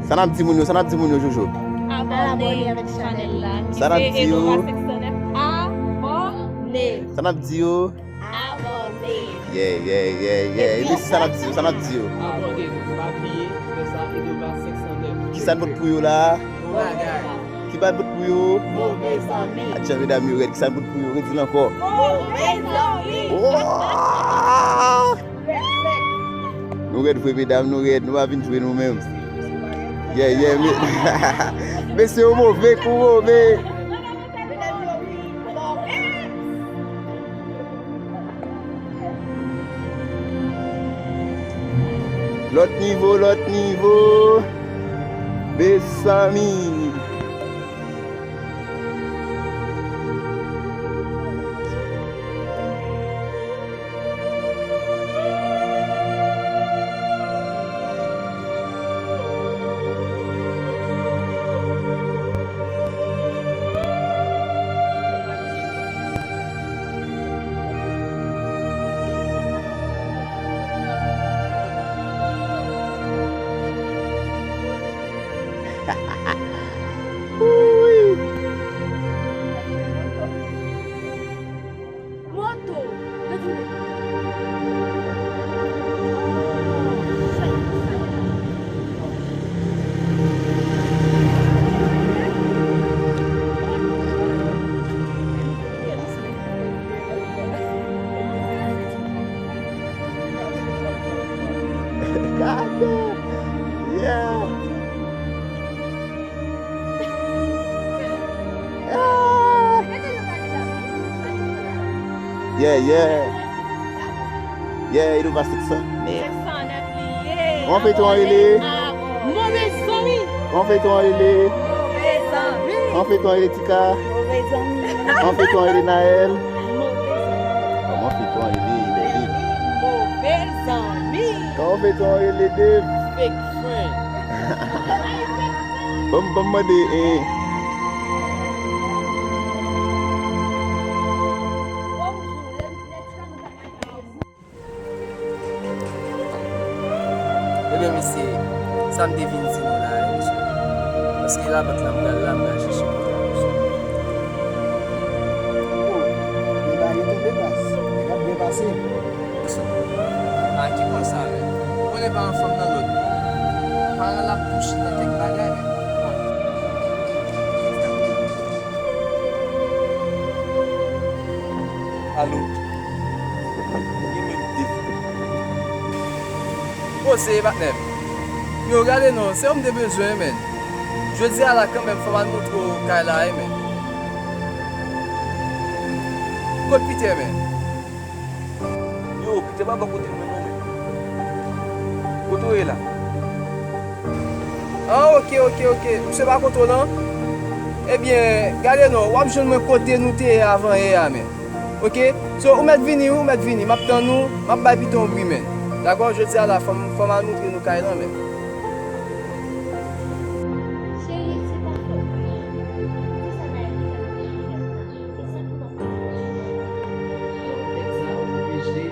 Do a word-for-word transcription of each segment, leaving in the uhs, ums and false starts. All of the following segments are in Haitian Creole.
Sa n ap di moun yo, sa n ap di moun yo, Jojo? Abòne avèk chanèl la. Sa n ap di yo? Abòne. Sa n ap di yo? Abòne. Yeah, yeah, yeah, yeah. Epi sa n ap di yo, sa n ap di yo? Abòne, pa bliye, fè sa, ede w ba senk san nèf. Kisa n pot pou yo la? Yon bagay. Ki ba n pot pou yo? Move zanmi. Atya medam yo rèd, kisa n pot pou yo? Redi l ankò. Move zanmi. Woah! Nou rèd vre, medam, nou rèd. Nou pa vin jwe nou menm. Yeah, yeah, me-, mesye yo move, kou move. Lòt nivo, lòt nivo. Mezanmi. Moto, retounen. Gade! Yeah! Yeah, yeah. Yeah, e nou pa senk san nèf. Kòman feyton an rele? Move zanmi. Kòman feyton an rele? Move zanmi. Kòman feyton an rele, Tika? Move zanmi. Kòman feyton an rele, Naël? Move zanmi. Kòman feyton an rele, Ibeline? Move zanmi. Kòman feyton an rele, Dave? Fake friend. Ban m, ban m mande, eh. Ebyen, mesye, sa m te vin di nou la, eh, mesye. Paske labank la, m pral la, m pral chèche kòb la, mesye. Oh, men bagay tonbe baz. Nèg ap byen pase. A ki pwen sa, men? Ou konnen pa yon fanm nan lòt. Paran l ap touche nan kèk bagay, men. Alo. Gen menm de. Poze, patnè m. Yo, gade non, se ou m te bezwen, men. Jodi a la, kanmenm, fò m al montre w kay la, wi, men. Kot Peter, men? Yo, Peter pa bò kote mwen non, men. Kote w ye la? Ah, ok, ok, ok. Misye pa kote w lan? Ebyen, gade non, w ap jwenn mwen kote nou te ye avan yè a, men. Ok? So, ou mèt vini, wi, ou mèt vini. M ap tann ou, m ap bay Peter yon bri, men. Dakò? Jodi a la, fò m, fò m al montre nou kay lan, men. Cheri, se pa fòt mwen. Se sa Naël te fè m. Nèg sa oblije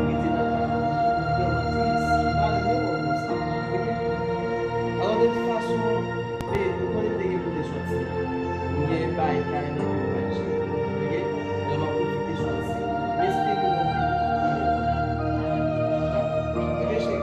rete nan kay la. Li vrèman tris. Li pa renmen wè w konsa. Oke? Alò, de tout fason, men, ou konnen m te gen pou te sòti. M gen bay kay nan men mwen, cheri. Oke? Alò, m ap pwofite sòti. M espere ke w ap vini. Oke, cheri?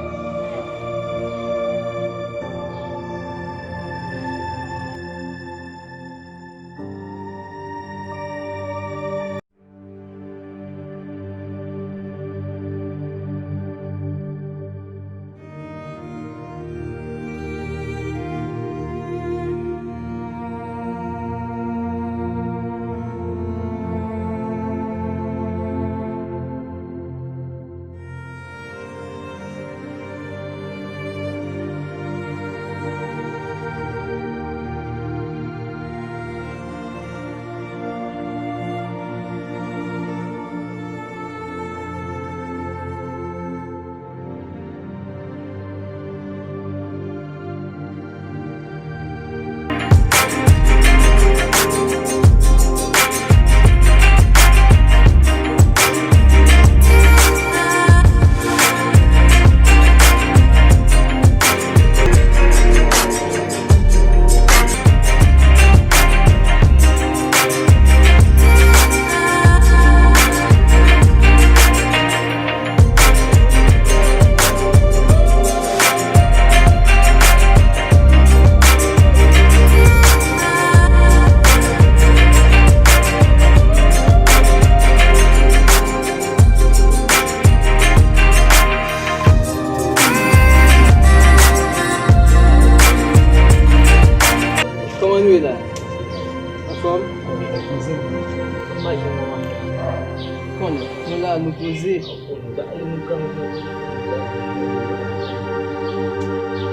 Poze.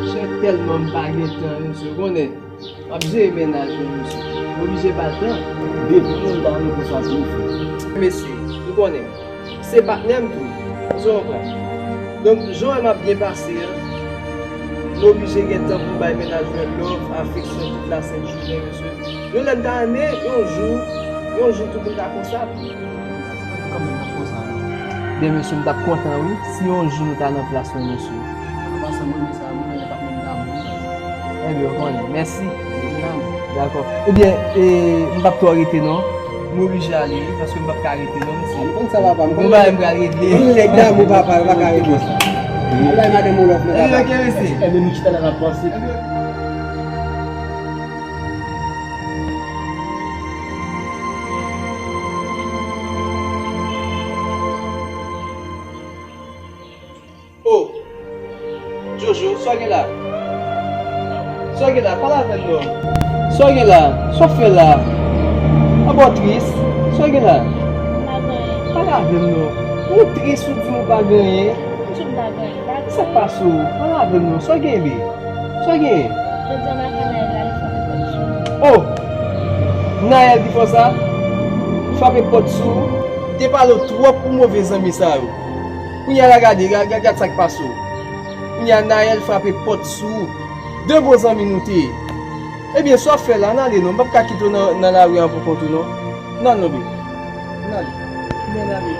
Chè, tèlman m pa gen tan, mesye, w konnen. M ap jere mennaj mwen, mesye. M oblije ba l tan. Depi lontan nou konsa tou, frè. Mesye, ou konnen, se patnè m tou. Ou konprann? Donk, jan w wè m ap byen pase an, m oblije gen tan pou m bay mennaj mwen love, afeksyon, tout la sent jounen, mesye. Yon lè m ta renmen, yon jou, yon jou tou pou n ta konsa. Kanmenm, pa konsa, non. Byen, mesye, m t ap kontan, wi, si yon jou nou ta nan plas mwen, mesye. An pasan, mwen, sa, mwen, lè pa menm damou. Ebyen, ou konnen. Mèsi. Dakò. Ebyen, e, m p ap twò rete, non. M oblije ale, wi, paske m p ap ka rete, non, mesye. Konn sa, papa, m konn. Gon bagay m pral regle. Konn nèg damou, papa, yo pa ka regle sa. Al bay madanm ou lòf, non, papa. Ebyen, ok, mesye. Ebyen, nou chita la, n ap panse. Oh! Jojo, sa w gen la? Sa w gen la? Pale avè m non. Sa w gen la? Sa w fè la? Anben w tris? Sa w gen la? M pa gen anyen. Pale avè m non. Ou tris, ou di m ou pa gen anyen. M di w m pa gen anyen. Sa k pase w? Pale avè m non. Sa w gen, bebe? Sa w gen? Jodi a maten, Naël la, li frape pòt sou mwen. Oh! Naël ki fè w sa? Frape pòt sou ou? Te pale w twòp pou move zanmi sa yo. Kounye a la, gade, ga-, ga-, gad sa k pase w. Kounye a, Naël frape pòt sou ou. De bon zanmi nou te ye. Ebyen, sa w ap fè la? Ann ale non. M p ap ka kite w nan, nan lari an pou kont ou non. Ann al non, bebe. Ann ale. Ann ale.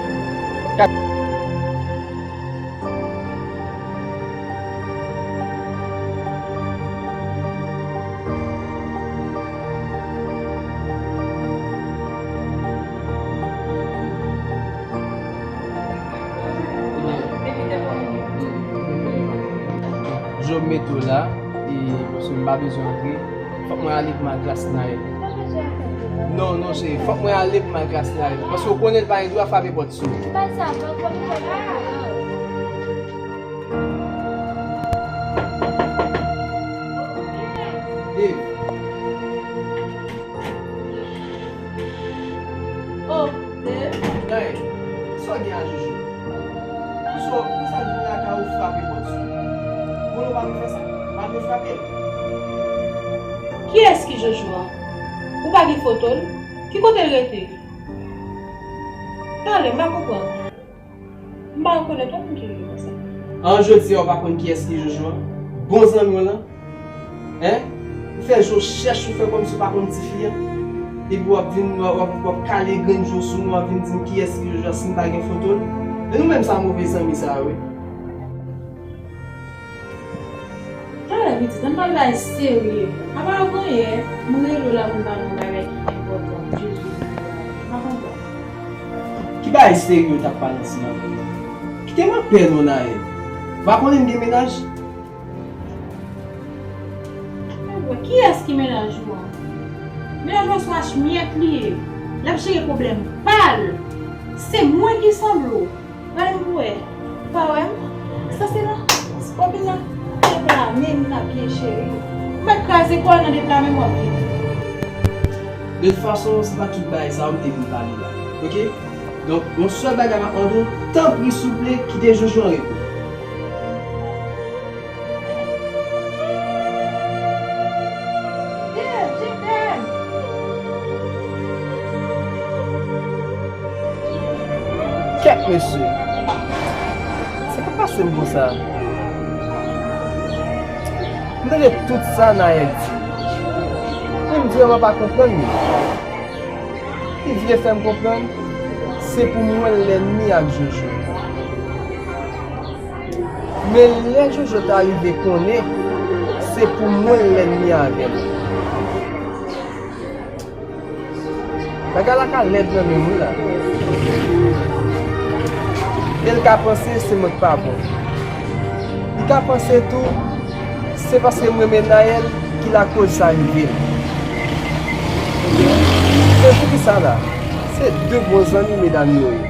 Job mete w la, e paske m pa bezwen antre. Fòk mwen ale pou m al klas Naël. Non, non, cheri, fòk mwen ale pou m al klas Naël. Paske w konnen l pa gen dwa frape pòt sou ou. Dave. Oh, Dave. Naël, sa w gen a Jojo? Poukisa, poukisa l vin lakay ou frape pòt sou li? Konnen w pa dwe fè sa. Pa dwe frape l. Kiyès ki Jojo a? Ou pa gen foto l? Ki kote l rete? Pale, m pa konprann. M pa rekonèt yon moun ki rele konsa. An, jodi a, ou pa konn kiyès ki Jojo a? Bon zanmi w lan? Hein? Ou fè je w chèch, ou fè kòmsi ou pa konn tifi a. Epi w ap vin, w ap, w ap, w ap kale grenn je w sou mwen, w ap vin di m kiyès ki Jojo a si m pa gen foto l. E nou menm sa move zanmi sa yo, wi. Talè pitit, ann pale bagay serye. Apa w genyen, m rele w la pou m pale yon bagay ki enpòtan, Jojo. M pa konprann. Ki bagay serye w t ap pale ansanm avè m? Kite m anpè non, Naël. Ou pa konnen m gen mennaj? Kiyès ki mennaj ou an? Mennaj ou an se yon achmyèt li ye. L ap jere pwoblèm pa l. Se mwen ki sanble w. Gade m pou wè. Ou pa wè m? Sa se nan, w ap vin nan deplame m nan pye cheri. Ou mèt kraze kò w nan deplame m w ap vin. De tout fason, se pa tout bagay sa yo m te vin pale la. Oke? Donk, yon sèl bagay m ap mande w, tanpri, souple, kite Jojo an repo. Kèt, mesye. Sa pa pase m konsa. M tande tout sa Naël di. Men m vrèman pa konprann li. Li vle fè m konprann se pou mwen l lènmi ak Jojo. Men lè Jojo ta rive konnen se pou mwen l lènmi avè l. Bagay la ka lèd nan men moun la. E l ka panse se mwen k pa bon. Li ka panse tou se paske m renmen Naël ki lakoz sa rive l. Men poukisa la? Se de bon zanmi medam yo ye.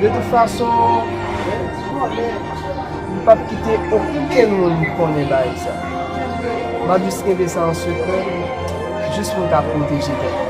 De tout fason, m p ap kite okenn moun konnen bagay sa. M ap jis kenbe sa an sekrè, jis pou m ka pwoteje tèt mwen.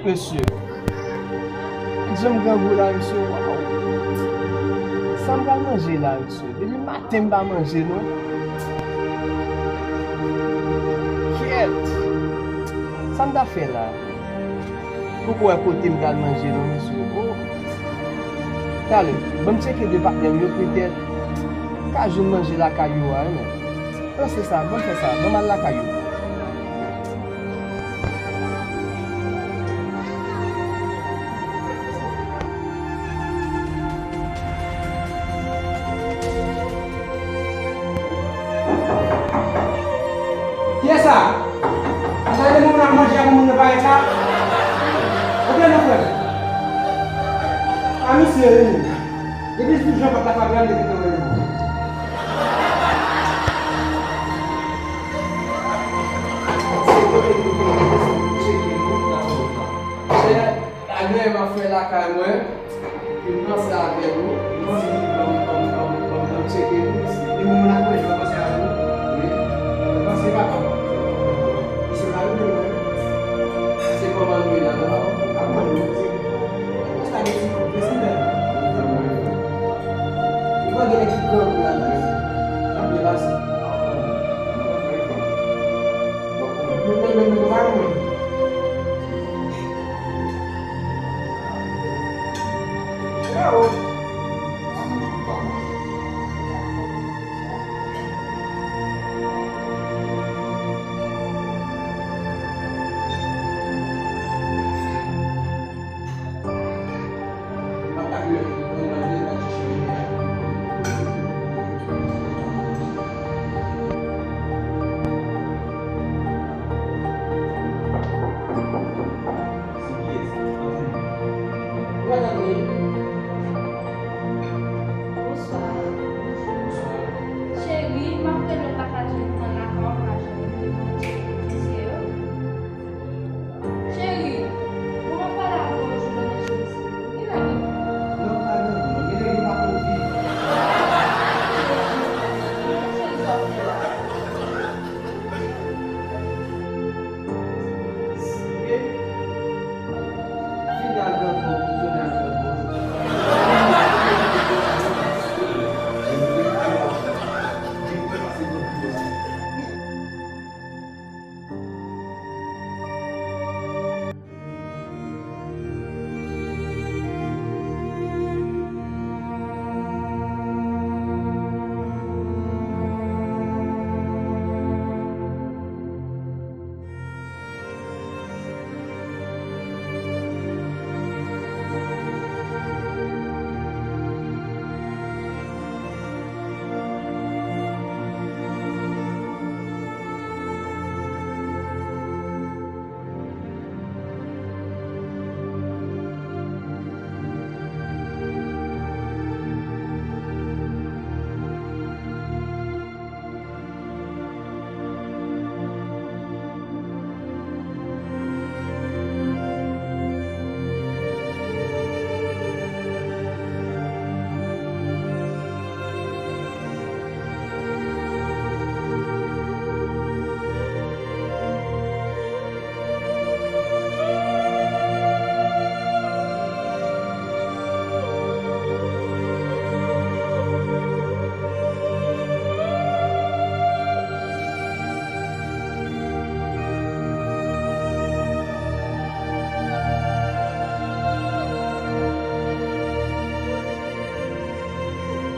Mesye, jan m grangou la, mesye, waw. Sa m pral manje la, mesye? Depi maten m pa manje, non. Kyèt! Sa m ta fè la? Poko wè kote m pral manje, non, mesye. Oh. Talè, ban m tcheke de patnè m yo, petèt m ka jwenn manje lakay yo a, wi, men. Bon, se sa, bon, fè sa, ban m al lakay yo. Kiyès sa? Sa vle di moun ap manje ak moun nan parèt la? Oubyen non, frè m? A, misye, wi. Depi jou Jean Paul la frape a, m te gentan wè l. Se kote pou tcheke moun nan zòn nan. Chè, lagè m ap fè lakay mwen, vin panse avè nou, si ban m, ban m, ban m, ban m, ban m tcheke nou, si ni moun ak mwen, mwen panse avè nou. Wi. Mwen panse papa. Misye pa nou menm, wi. Se kòman nou ye la, non? Ap mande nou, se konsa gen ti kout, se si menm. Li pa gen nèg ki grangou la, guys. N ap byen pase. Nou menm, menm, nou pa nou menm. Bravo.